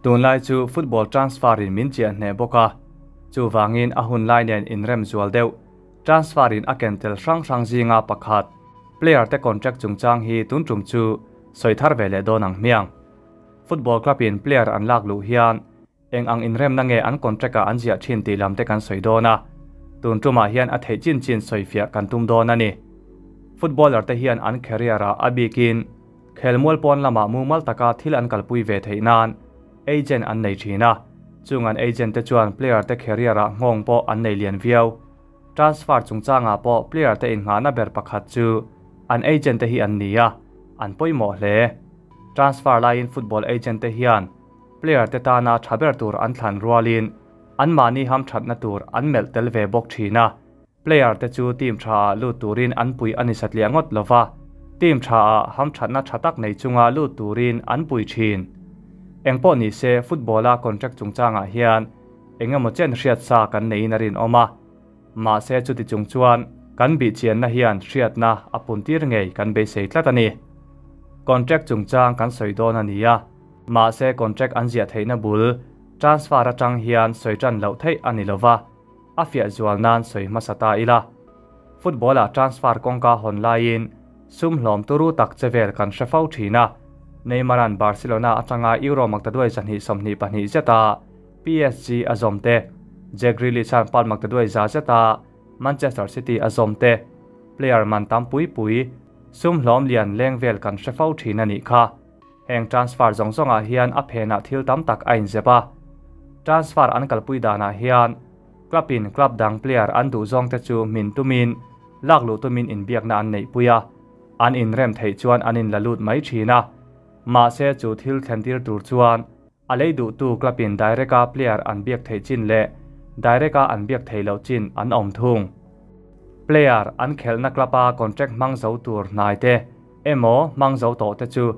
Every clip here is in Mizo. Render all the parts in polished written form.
Tunlai chu football transfer in min chiah hneh bawk a, chuvangin a hunlai nen inrem zual deuh transfer in a ken tel hrang hrang zinga pakhat player te contract chungchang hi tun tum chu sawi thar ve leh dawn ang hmiang. Football club in player an lak luh hian eng ang inremna nge an contract ah an ziah thin tih lam te kan sawi dawn a, tun tumah hian a theih chin chin sawifiah kan tum dawn a ni. Footballer te hian an career ah a bikin Khelmual pawn lamah mumal taka thil an kalpui ve theih nan agent an nei thin a, chung an agent te chuan player te career ah nghawng pawh an nei lian viau. Transfer chungchangah pawh player te innghahna ber pakhat chu an agent te hi an ni a, an pawimawh hle. Transfer laiin football agent te hian player te tana tha ber tur an thlan rualin anmahni hamthatna tur an melh tel ve bawk thin a. Player te chu team tha ah lut turin an pui a ni satliah ngawt lova, team tha ah hamthatna tha tak nei chunga lut turin an pui thin. Engpawh ni se football a contract chungchangah hian engemaw chen hriat sa kan neiin a rinawm a, mahse chuti chung chuan kan bihchianna hian hriatna a puntir ngei kan beisei tlat a ni. Contract chungchang kan sawi dawn a ni a, mahse contract an ziah theihna bul transfer atang hian sawi tan loh theih a ni lova, A fiah zual nan sawi hmasa ta ila. Football ah transfer kawngka hawn laiin sum hlawm turu tak che vel kan hre fo thin a. Neymar-a'n Barcelona atanga Euro maktaduai 222 zeta PSG a zawm te, Jack Grealish-a'n pound maktaduai za zeta Manchester City a zawm te, player man tam pui pui sum hlawm lian leng vel kan hre fo thin a nih kha. Heng transfer zawng zawngah hian a phenah thil tam tak a inzep a. Transfer an kalpui danah hian club in club dang player an duh zawngte chu hmin tumin, lak luh tumin inbiakna an neihpui a, an inrem theih chuan an inla lut mai thin a. Mahse chu thil thlentir tur chuan a lei duhtu club in direct a player an biak theih chin leh direct a an biak theih loh chin an awm thung. Player an khelhna club a contract hmang zo tur hnai te Emaw hmang zo tawh te chu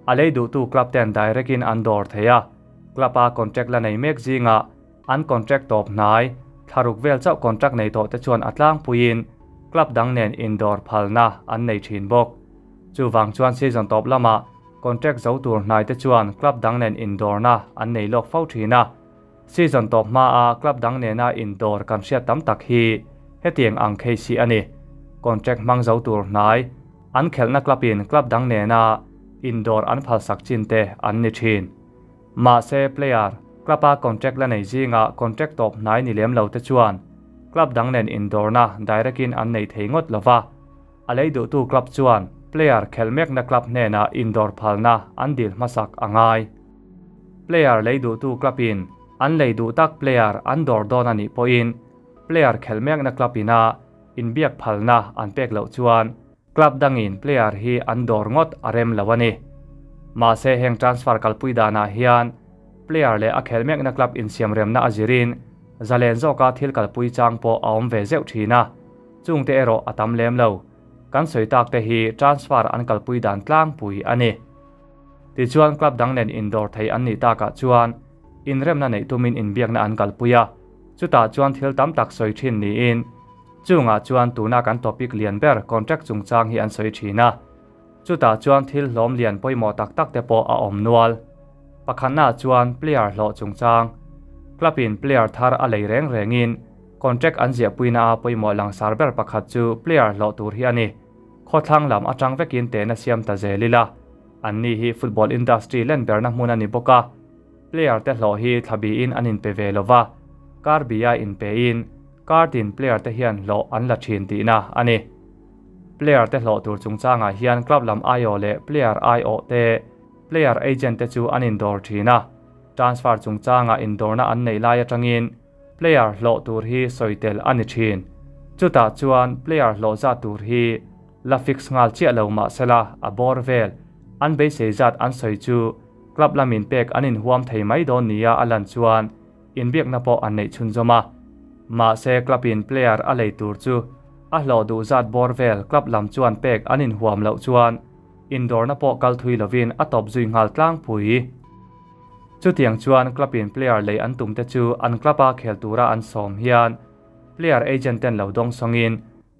a lei duhtu club ten direct in an dawr thei a, club a contract la nei mek zingah an contract tawp hnai, thlaruk vel chauh contract nei tawh te chuan a tlangpuiin club dang nen indawr phalna an nei thin bawk. Chuvang chuan season tawp lamah contract zo tur hnai te chuan club dang nen indawrna an nei lawk fo thin a, season tawp hmaa club dang nena indawr kan hriat tam tak hi hetiang ang case hi a ni. Contract hmang zo tur hnai. An khelhna club in club dang nena indawr an phalsak chin te an ni thin. Mahse player, club a contract la nei zingah contract tawp hnai ni lem lo te chuan club dang nen indawrna direct in an nei thei ngawt lova. A lei duhtu club chuan player khelh mekna club hnenah indawr phalna an dil hmasak a ngai. Player lei duhtu club in an lei duh tak player an dawr dawn a nih pawhin player khelh mekna club ina Inbiak phalna an pek loh chuan club dangin player hi an dawr ngawt a rem lo a ni. Mahse heng transfer kalpui danah hian player leh a khel mekna club insiamremna a zirin zalen zawka thil kalpui chang pawh a awm ve zeuh thin a, chungte erawh a tam lem lo. Kan sawi tak te hi transfer an kalpui dan tlangpui a ni. Tichuan club dang nen indawr thei an nih takah chuan inremna neih tumin inbiakna an kalpui a. Chutah chuan thil tam tak sawi thin niin, chungah chuan tuna kan topic lian ber contract chungchang hi an sawi thin a. Chutah chuan thil hlawm lian pawimawh tak tak te pawh a awm nual. Pakhatnaah chuan player hlawh chungchang. Club in player thar a lei reng rengin contract an ziahpuina a pawimawh langsar ber pakhat chu player hlawh tur hi a ni. Khawthlang lam atang vekin tehna siam ta zel ila. Anni hi football industry len berna hmun a ni bawk a. Player te hlawh hi thlabiin an inpe ve lo va, kar bia inpein kar tin player te hian hlawh an la thin tihna a ni. Player te hlawh tur chungchangah hian club lam aiawh leh player aiawh te, player agent te chu an indawr thin a, transfer chungchanga indawrna an neih lai atangin player hlawh tur hi sawi tel a ni thin. Chutah chuan player hlawh zat tur hi la fix nghal chiah lo mahsela a bawr vel an beisei zat an sawi chu Club lamin pek an inhuam thei mai dawn nia a lan chuan inbiakna pawh an neih chhunzawm a. Mahse club in player a lei tur chu a hlawh duh zat bawr vel club lam chuan pek an inhuam loh chuan indawrna pawh kal thui lovin a tawp zui nghal tlangpui. Chutiang chuan club in player lei an tum te chu an club a khel tura an sawm hian player agent ten lo dawng sawngin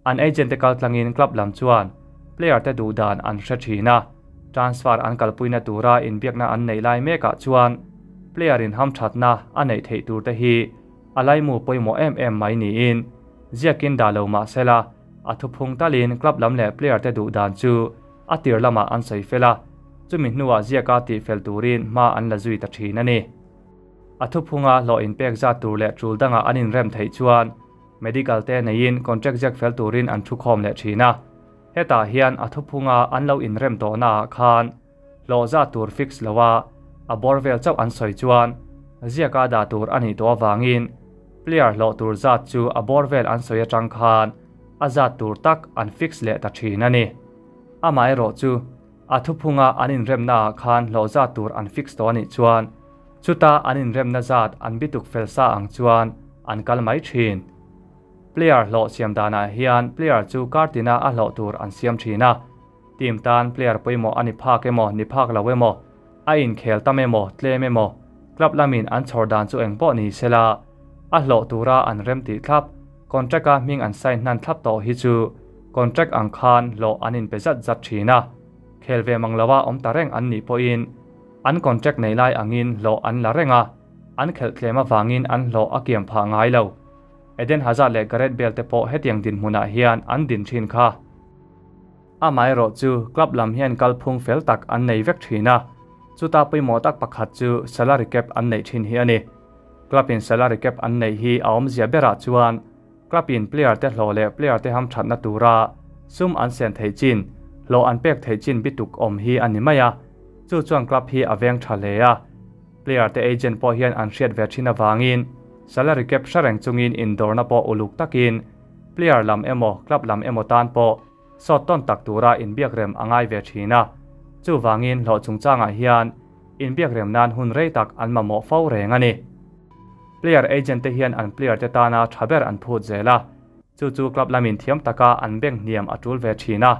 An agent te kaltlangin club lam chuan player te duh dan an hre thin a, transfer an kalpuina tura inbiakna an neih lai mekah chuan player in ham thatna a nei thei tur te hi a laimu pawimawh em em mai niin ziakin dah lo mah sela a thuphung talin club lam leh player te duh dan chu a tir lamah an sawi fel a, chumi hnuah ziaka tih fel turin hma an la zui ta thin a ni. A thuphunga hlawh inpek zat tur leh tul dangah an inrem theih chuan medical te neiin contract ziak fel turin an thukhawm leh thin a. Hetah hian a thuphunga an lo inrem tawhnaah khan hlawh zat tur fix loa a bawr vel chauh an sawi chuan ziaka dah tur a nih tawh avangin player hlawh tur zat chu a bawr vel an sawi atang khan a zat tur tak an fix leh ta thin a ni. Amaherawh chu a thuphunga an inremnaah khan hlawh zat tur an fix tawh a nih chuan chuta an inremna zat an bituk fel sa ang chuan an kal mai thin. Player hlawh siam danah hian player chu kartina a hlawh tur an siam thin a. Team tan player pawimawh a ni phak emaw ni phak lo emaw a inkhel tam emaw tlem emaw club lamin an chhawr dan chu eng pawh ni sela a hlawh tura an rem tih thlap contract a hming an sign hnan thlap tawh hi chu contract ang khan hlawh an inpe zat zat thin a. Khel ve mang loa awm ta reng an nih pawhin an contract nei lai angin hlawh an la reng a, an khelh tlem avangin an hlawh a kiam phah ngai lo. Eden Hazard leh Gareth Bale te pawh hetiang dinhmunah hian an din thin kha. Amaherawh chu club lam hian kalphung fel tak an nei vek thin a, chuta pawimawh tak pakhat chu salary cap an neih thin hi a ni. Club in salary cap an neih hi a awmzia berah chuan club in player te hlawh leh player te ham thatna tura sum an sen theih chin, hlawh an pek theih chin bituk awm hi a ni mai a, chu chuan club hi a veng tha hle a. Player te agent pawh hian an hriat ve thin avangin salary cap hre reng chungin indawrna pawh uluk takin player lam emaw club lam emaw tan pawh sawt tawn tak tura inbiak rem a ngai ve thin a. Chuvangin hlawh chungchangah hian inbiak rem nan hun rei tak an mamawh fo reng a ni. Player agent te hian an player te tana tha ber an phut zel a, chu chu club lamin thiam taka an beng hniam a tul ve thin a,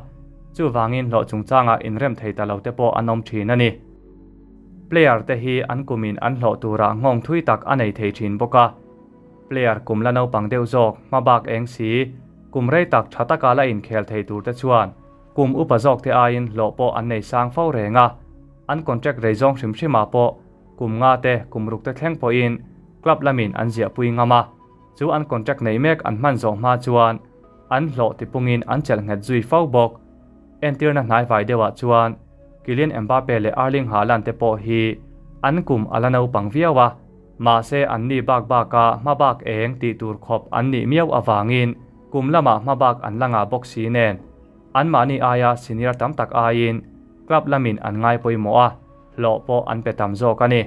chuvangin hlawh chungchangah inrem thei ta lo te pawh an awm thin a ni. Player te hi an kumin an hlawh tura nghawng thui tak a nei thei thin bawk a. Player kum la naupang deuh zawk hmabak eng si kum rei tak tha taka la inkhel thei tur te chuan kum upa zawk te aiin hlawh pawh an nei sang fo reng a. An contract rei zawng hrim hrimah pawh kum nga te kum ruk te thleng pawhin club lamin an ziahpui ngam a, chu an contract nei mek an hman zawh hma chuan an hlawh tipungin an chelh nghet zui fo bawk. Entirna hnai vai deuhah chuan Kylian Mbappe leh Erling Haaland te pawh hi an kum a la naupang viau a, mahse an ni bak baka hmabak eng tih tur khawp an nih miau avangin kum lamah hmabak an la ngah bawk si nen an mahni aia senior tam tak aiin club lamin an ngai pawimawh a, hlawh pawh an pe tam zawk a ni.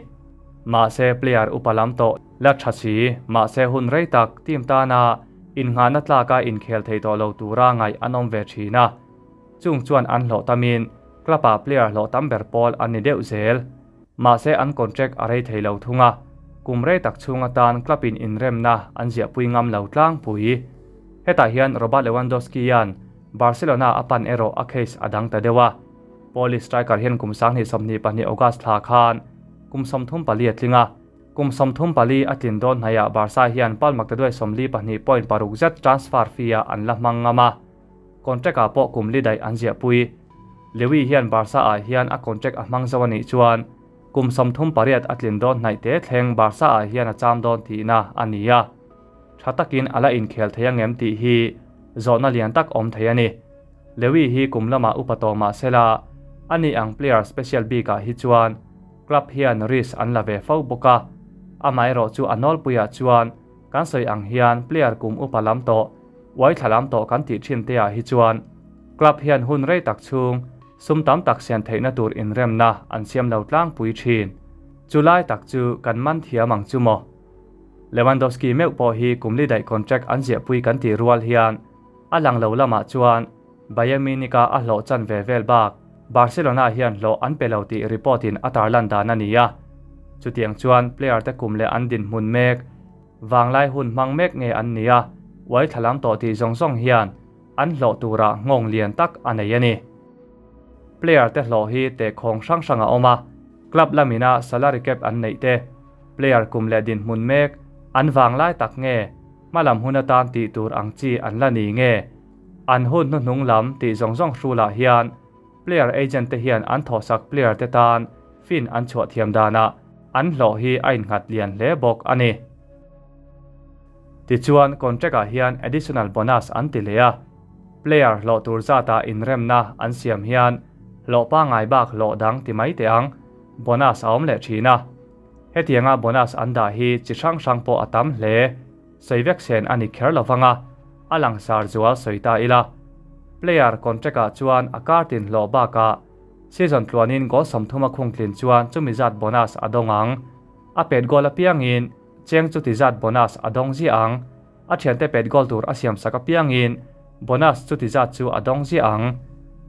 Mahse player upa lam tawh la tha si, mahse hun rei tak team tana innghahna tlaka inkhel thei tawh lo tura ngaih an awm ve thin a. Chung chuan an hlawh tamin club ah player hlawh tam ber pawl an ni deuh zel. Mahse an contract a rei thei lo thung a, kum rei tak chhung atan club in inremna an ziahpui ngam lo tlangpui. Hetah hian Robert Lewandowski-a'n Barcelona a pan erawh a case a dang ta deuh a. Polish striker hian kum 2022 August thla khan kum 34 a tling a, kum 34 a tlin dawn hnaiah Barca hian palmak te duai 42.6 zet transfer fee ah an la hmang ngam a. Contract ah pawh kum li daih an ziahpui. Lewi hian Barca ah hian a contract a hmang zo a nih chuan kum 38 a tlin dawn hnaih te thleng Barca ah hian a cham dawn tihna a ni a. Tha takin a la inkhel thei angem tih hi zawhna lian tak awm thei a ni. Lewi hi kum lamah upa tawh mah sela a ni ang player special bikah hi chuan club hian risk an la ve fo bawk a. Amaherawh chu a nawlpuiah chuan kan sawi ang hian player kum upa lam tawh uai thla lam tawh kan tih thin te ah hi chuan club hian hun rei tak chhung sum tam tak sian theihna tur inremna an siam lo tlangpui thin. Chulai tak chu kan man thiam ang chu maw. Lewandowski meuh pawh hi kum li daih contract an ziahpui kan tih rual hian a lang lo lamah chuan Bayern Munich a a hlawh chan ve vel bak Barcelona hian hlawh an pe lo tih report in a tarlan dan a ni a. Chutiang chuan player te kum leh an dinhmun mek vanglai hun hmang mek nge an ni a, uai thla lam tawh tih zawng zawng hian an hlawh tura nghawng lian tak a nei a ni. Player te hlawh hi tehkhawng hrang hrang a awm a, club lamina salary cap an neih te, player kum leh dinhmun mek an vanglai tak nge hmalam hun atan tih tur ang chi an la ni nge an hun hnuhnung lam tih zawng zawng hrulah hian player agent te hian an thawhsak player te tan fin an chhuah thiam danah an hlawh hi a innghat lian hle bawk a ni. Tichuan, contract-ah hian additional bonus an ti leh a, player hlawh tur zata inremna an siam hian hlawh pangngai bak hlawh dang ti mai teh ang, bonus a awm leh thin a. Hetianga bonus an dah hi chi hrang hrang pawh a tam hle, sawi vek sen a ni kher lo vang a, a langsar zual sawi ta ila. Player contract-ah chuan a kar tin hlawh bakah season tluanin goal 30 a khung tlin chuan chumi zat bonus a dawng ang. A pet goal apiangin cheng chuti zat bonus a dawng ziah ang. A thiante pet goal tur a siam sak apiangin bonus chuti zat chu a dawng ziah ang.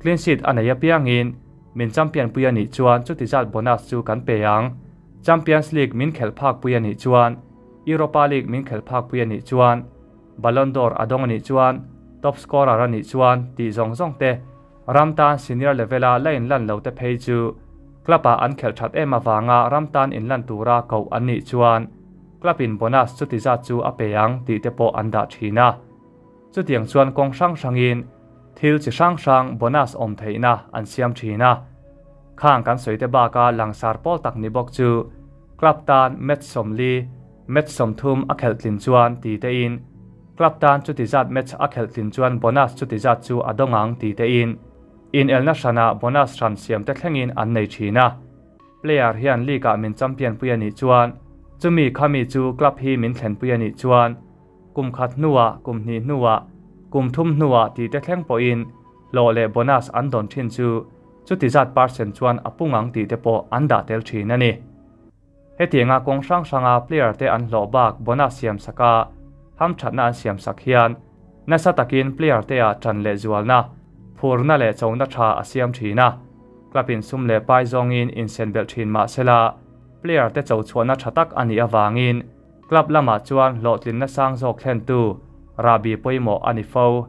Clean sheet a nei apiangin min champion pui a nih chuan chuti zat bonus chu kan pe ang. Champions League min khelh phak pui a nih chuan, Europa League min khelh phak pui a nih chuan, Ballon d'Or a dawng a nih chuan, top scorer a nih chuan tih zawng zawng te, ram tan senior level-a la inlan lo te phei chu club-ah an khelh that em avanga ram tan inlan tura koh an nih chuan club-in bonus chuti zat chu a pe ang tih te pawh an dah thin a. Chutiang chuan kawng hrang hrangin thil chi hrang hrang bonus awm theihna an siam thin a. Khang kan sawi te baka langsar pawl tak ni bawk chu club tan match 40, match 30 a khelh tlin chuan ti te in, club tan chuti zat match a khelh tlin chuan bonus chuti zat chu a dawng ang ti te in, in elna hrana bonus hran siam te thlengin an nei thin a. Player hian league-ah min champion pui a nih chuan, chumi khami chu club hi min thlen pui a nih chuan, kum khat hnuah, kum hnih hnuah, kum thum hnuah ti te thleng pawhin hlawh leh bonus an dawn thin chu chuti zat percent chuan a pung ang tih te pawh an dah tel thin a ni. Hetianga kawng hrang hranga player te an hlawh bak bonus siam saka hamthatna an siam sak hian nasa takin player te ah tan leh zualna, phurna leh chona tha a siam thin a. Club-in sum leh pai zawngin insen belh thin mah sela, player te cho chhuahna tha tak a nih avangin club lamah chuan hlawhtlinna sang zawk thlentu Rabi pawimawh a ni fo.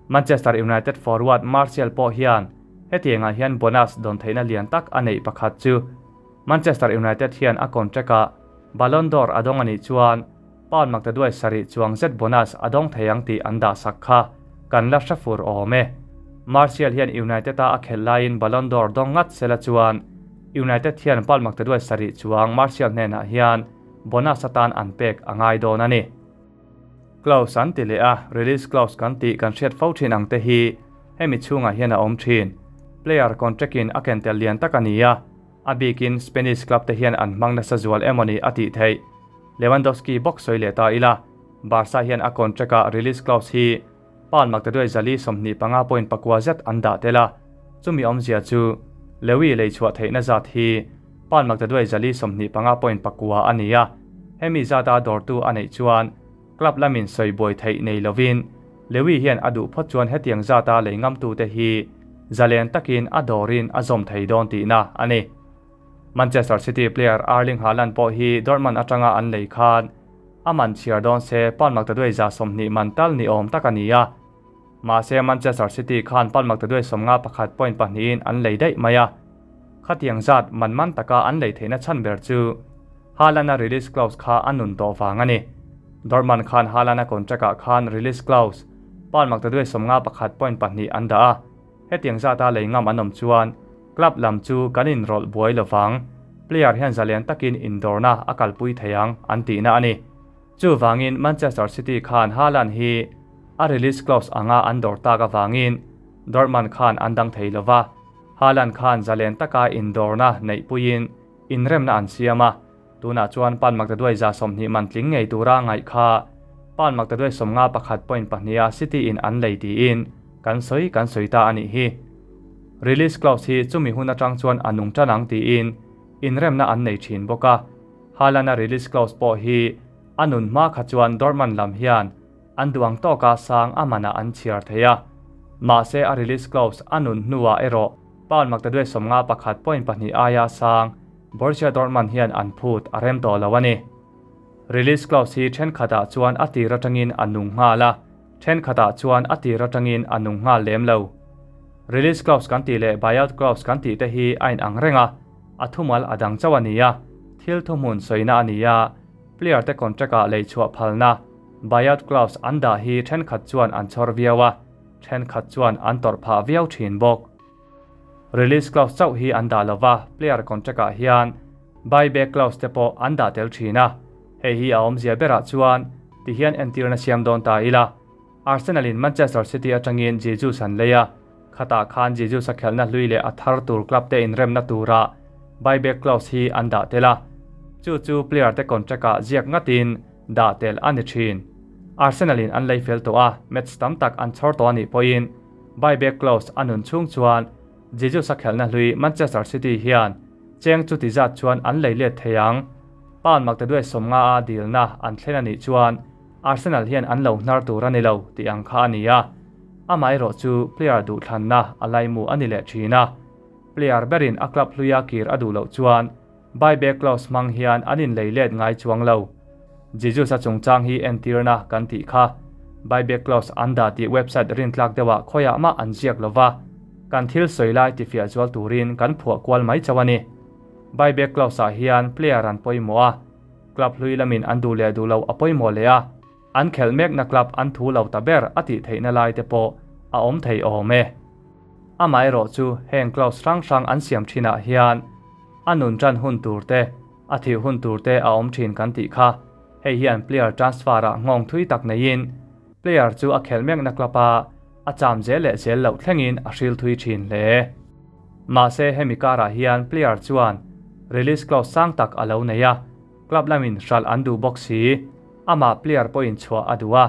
Manchester United forward Martial pawh hian hetiangah hian bonus dawn theihna lian tak a neih pakhat chu Manchester United hian a contract-ah Ballon d'Or a dawng a nih chuan pound maktaduai sarih chuang zet bonus a dawng thei ang tih an dah sak kha kan la hre fur awm e. Martial hian United-a a khelh laiin Ballon d'Or dawng ngat sela chuan United hian pound maktaduai sarih chuang Martial hnenah hian bonus atan an pek a ngai dawn a ni. Clause an ti leh a, release clause kan tih kan hriat fo thin ang te hi hemi chhungah hian a awm thin. Player contract-in a ken tel lian tak a ni a, a bikin Spanish club te hian an hmang nasa zual emawni a tih theih. Lewandowski bawk sawi leh ta ila, Barca hian a contract-ah release clause hi pound maktaduai zali 25.4 zet an dah tel a, chumi awmzia chu Lewi lei chhuah theihna zat hi pound maktaduai zali 25.4 a ni a, hemi zata dawrtu a neih chuan club lamin sawi buai theih nei lovin Lewi hian a duh phawt chuan hetiang zata lei ngamtu te hi zalen takin a dawrin a zawm thei dawn tihna a ni. Manchester City player Erling Haaland pawh hi Dortmund atanga an lei khan a man chhiar dawn se pound maktaduai za 20 man tal ni awm tak a ni a. Mahse Manchester City khan pound maktaduai 51.2 in an lei daih mai a. Khatiang zat man man taka an lei theihna chhan ber chu Haaland-a release clause kha a nun tawh vang a ni. Dortmund khan Haaland-a contract-ah khan release clause pound maktaduai 51.2 an dah a. Hetiang zata lei ngam an awm chuan club lam chu kan inrawlh buai lovang, player hian zalen takin indawrna a kalpui thei ang an tihna a ni. Chuvangin Manchester City khan Haaland hi a release clause anga an dawr tak avangin Dortmund khan an dang thei lova, Haaland khan zalen taka indawrna neih puiin inremna an siam a. Tunah chuan pound maktaduai za 20 man tling ngei tura ngaih kha pound maktaduai 51.2 a City in an lei tiin kan sawi ta a nih hi. Release clause hi chumi hun atang chuan a nung tan ang tiin inremna an nei thin bawk a. Haaland-a release clause pawh hi a nun hma kha chuan Dortmund lam hian an duang tawka sang a mana an chhiar thei a. Mahse a release clause a nun hnuah erawh pound maktaduai 51.2 aia sang Borussia Dortmund hian an phut a rem tawh lo a ni. Release clause hi thenkhatah chuan a tir atangin a nung nghal a, thenkhatah chuan a tir atangin a nung nghal lem lo. Release clause kan tih leh buyout clause kan tih te hi a inang reng a, a thumal a dang chauh a ni a, thil thuhmun sawina a ni a, player te contract-ah lei chhuah phalna buyout clause an dah hi thenkhat chuan an chhawr viau a, thenkhat chuan an tawrh phah viau thin bawk. Release clause chauh hi an dah lova, player contract-ah hian Buyback clause te pawh an dah tel thin a, hei hi a awmzia berah chuan tihian entirna siam dawn ta ila. Arsenal in Manchester City atangin Jesus an lei a, khatah khan Jesus a khelhna hlui leh a thar tur club te inremna tura buyback clause hi an dah tel a, chu chu player te contract ah ziak ngatin dah tel a ni thin. Arsenal in an lei fel tawh a, match tam tak an chhawr tawh a nih pawhin buyback clause a nun chhung chuan Jesus a khelhna hlui Manchester City hian cheng chuti zat chuan an lei let thei ang. Pound maktaduai 50 a dilna an thlen a nih chuan Arsenal hian an lo hnar tur a ni lo tih ang kha a ni a. Amaherawh chu player duhthlanna a laimu a ni leh thin a. Player berin a club hluia kir a duh loh chuan buyback clause hmang hian an inlei let ngai chuang lo. Jesus a chungchang hi entirna kan tih kha buyback clause an dah tih website rintlak deuhah khawiah mah an ziak lova, kan thil sawi lai tifiah zual turin kan phuah kual mai chauh a ni. Buyback clause ah hian player an pawimawh a, club hlui lamin an duh leh duh loh a pawimawh leh a, an khelh mekna club an thu lo ta ber a tih theihna lai te pawh a awm thei awm e. Amaherawh chu heng clause hrang hrang an siam thinah hian a nun tan hun tur te, a thih hun tur te a awm thin kan tih kha. Hei hian player transfer ah nghawng thui tak neiin player chu a khelh mekna club a a cham zel leh zel loh thlengin a hril thui thin hle. Mahse hemi karah hian player chuan release clause sang tak a lo nei a, club lamin hralh an duh bawk si, amah player pawhin chhuah a duh a,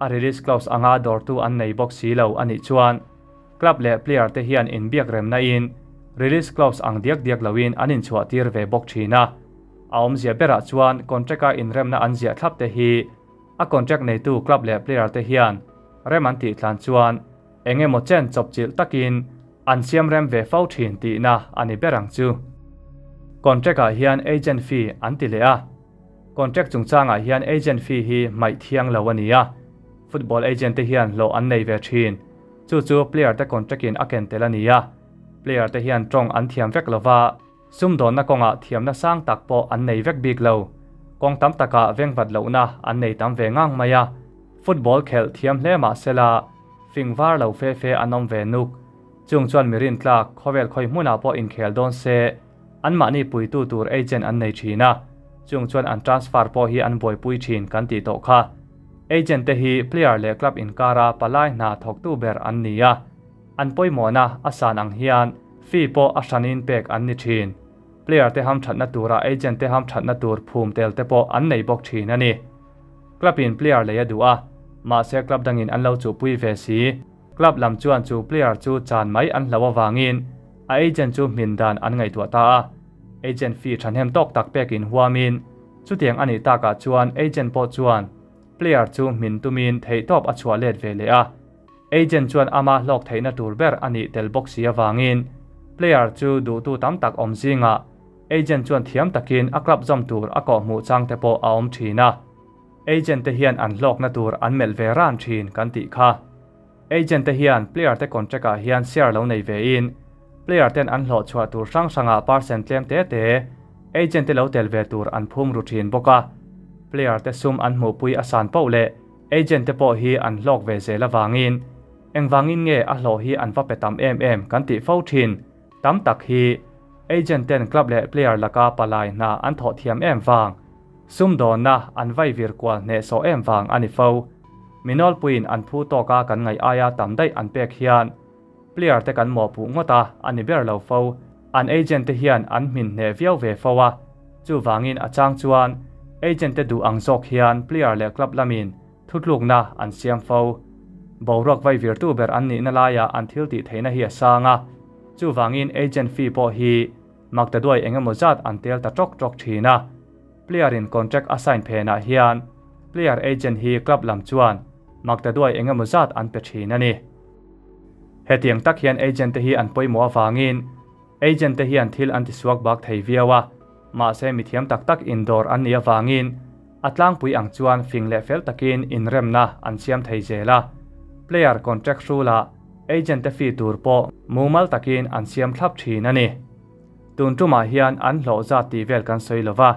a release clause anga dawrtu an nei bawk si lo a nih chuan club leh player te hian inbiak remna in release clause ang diak diak loin an inchhuah tir ve bawk thin a. A awmzia berah chuan contract a inremna an ziah thlap te hi a contract neitu club leh player te hian rem an tih tlan chuan engemaw chen chawpchilh takin an siam rem ve fo thin tihna a ni ber ang chu. Contract ah hian agent fee an ti leh a. Contract chungchangah hian agent fee hi hmaih thiang lo a ni a. Football agent te hian hlawh an nei ve thin. Chu chu player te contract in a ken tel a ni a. Player te hian tawng an thiam vek lova, sumdawnna kawngah thiamna sang tak pawh an nei vek bik lo. Kawng tam takah vengvat lohna an nei tam ve ngang mai a. Football khelh thiam hle mah sela, fing var lo fe fe an awm ve nuk. Chung chuan mirin tlak khawvel khawi hmunah pawh inkhel dawn se, anmahni puitu tur agent an nei thin a. Chung chuan an transfer pawh hi an buaipui thin kan tih tawh kha. Agent te hi player leh club inkara palai hna thawktu ber an ni a. An pawimawhna a san ang hian fee pawh a hranin pek an ni thin. Player te ham thatna tura agent te ham thatna tur phum tel te pawh an nei bawk thin a ni. Club in player lei a duh a, mahse club dangin an lo chuhpui ve si. Club lam chuan chu player chu chan mai an hlo awangin a agent chu hmin dan an ngaihtuah ta a. Agent fee thahnem tawk tak pekin huamin chutiang a nih takah chuan agent pawh chuan player chu hmin tumin theihtawp a chhuah let ve leh a. Agent chuan ama hlawk theihna tur ber a nih tel bawk si awangin player chu duhtu tam tak awm zingah agent chuan thiam takin a club zawm tur a kawh hmuh chang te pawh a awm thin a. Agent te hian an hlawkna tur an melh ve ran thin kan tih kha. Agent te hian player te contract ah hian share lo nei ve in player ten an hlawh chhuah tur hrang hrangah percent tlem te te agent te lo tel ve tur an phum ru thin bawk a. Player te sum an hmuhpui a san poh leh agent te pawh hi an hlawk ve zel awangin engvangin nge a hlawh hi an va pe tam em em kan tih fo thin. Tam tak hi agent ten club leh player laka palai hna an thawh thiam em vang, sumdawnna an vai vir kual hneh sawh em vang a ni fo. Minol puiin an phu tawka kan ngaih aia tam daih an pek hian player te kan mawhpuh ngawt a a ni ber lo fo. An agent te hian an hmin hneh viau ve fo a, chuvangin a chang chuan agent te duh ang zawk hian player leh club lamin thutlukna an siam fo. Boruak vai virtu ber an nihna laiah an thil tih theihna hi a sang a, chuvangin agent fee pawh hi maktaduai engemaw zat an tel ta ṭawk ṭawk thin a. Player in contract a sign phenah hian player agent hi club lam chuan maktaduai engemaw zat an pe thin a ni. Hetiang tak hian agent te hi an pawimawh awangin agent te hian thil an tisuak bak thei viau a, mahse mithiam tak tak indawr an ni awangin a tlangpui ang chuan fing leh fel takin inremna an siam thei zel a. Player contract rule-ah agent te fee tur pawh mumal takin an siam thlap thin a ni. Tun tumah hian an hlawh zat tih vel kan sawi lova,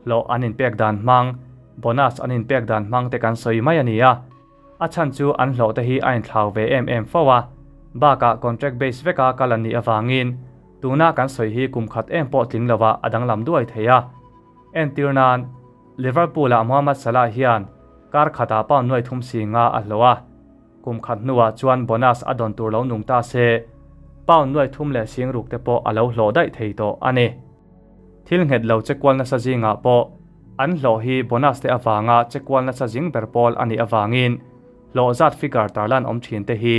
hlawh an inpek dan hmang, bonus an inpek dan hmang te kan sawi mai a ni a. A chhan chu an hlawh te hi a inthlau ve em em fo a, bakah contract base veka kal an nih awangin Tuna kan sawi hi kum khat em pawh tling lova a danglam duai thei a. Entir nan, Liverpool ah Mohamed Salah hian kar khatah pound nuai thum si nga a hlawh a. Kum khat hnuah chuan bonus a dawn tur lo nung ta se, pound nuai thum leh sing ruk te pawh a lo hlawh daih thei tawh a ni. Thil nghet lo che kual nasa zingah pawh an hlawh hi bonus te avanga che kual nasa zing ber pawl a nih avangin hlawh zat figure tarlan awm thin te hi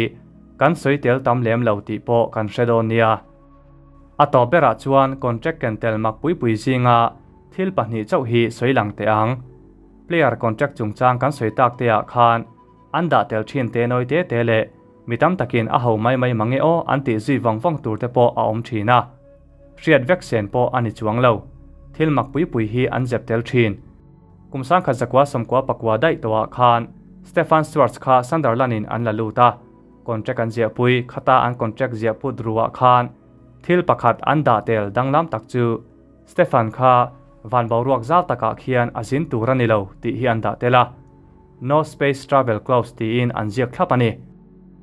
kan sawi tel tam lem lo tih pawh kan hre dawn nia. A tawp berah chuan contract ken tel mak pui pui zinga thil pahnih chauh hi sawi lang teh ang. Player contract chungchang kan sawi tak te ah khan an dah tel thin te nawi te te leh mi tam takin a ho mai mai mange aw an tih zui vawng vawng tur te pawh a awm thin a. Hriat vek sen pawh a ni chuang lo. Thil mak pui pui hi an zep tel thin. Kum 1994 daih tawhah khan Stefan Schwarz kha Sunderland in an la lut a. Contract an ziahpui khata an contract ziahput ruah khan thil pakhat an dah tel danglam tak chu Stefan kha van boruak zau takah khian a zin tur a ni lo tih hi an dah tel a. No space travel clause tiin an ziak thlap a ni.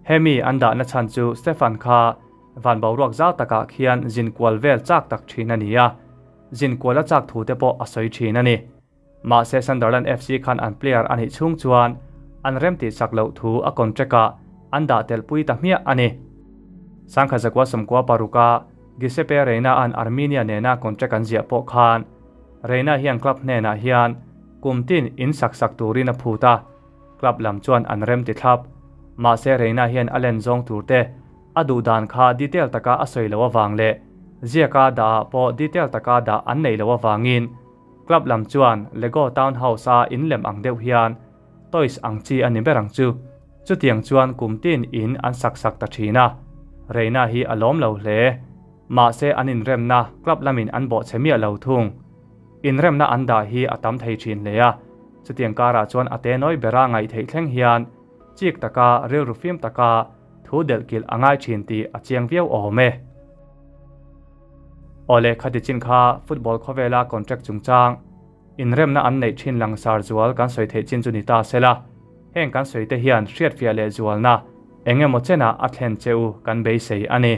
Hemi an dahna chhan chu Stefan kha van boruak zau takah khian zin kual vel chak tak thin a ni a. Zin kual a chak thu te pawh a sawi thin a ni. Mahse Sunderland FC khan an player a nih chhung chuan an rem tih sak loh thu a contract ah an dah tel pui ta hmiah a ni. 1996 a Giuseppe Reina an Armenia nena contract an ziah pawh khan Reina hian club hnenah hian kum tin in sak sak turin a phut a, club lam chuan an rem ti thlap. Mahse Reina hian a len zawng tur te a duh dan kha detail taka a sawi lo awang leh ziaka dah ah pawh detail taka dah an nei lo awangin club lam chuan Lego Townhouse a in lem ang deuh hian toys ang chi a ni ber ang chu. Chutiang chuan kum tin in an sak sak ta thin a. Reina hi a lawm lo hle. Mahse an inremna club lamin an bawh che miah lo thung. Inremna an dah hi a tam thei thin hle a. Chutiang karah chuan a te nawi bera ngaih theih thleng hian chik taka rilru fim taka thu delhkilh a ngai thin tih a chiang viau awm e. Awle khati chin kha football khawvela contract chungchang inremna an neih thin langsar zual kan sawi theih chin chu ni ta sela. Heng kan sawi te hian hriat fiah leh zualna engemaw chenah a thlen che u kan beisei a ni.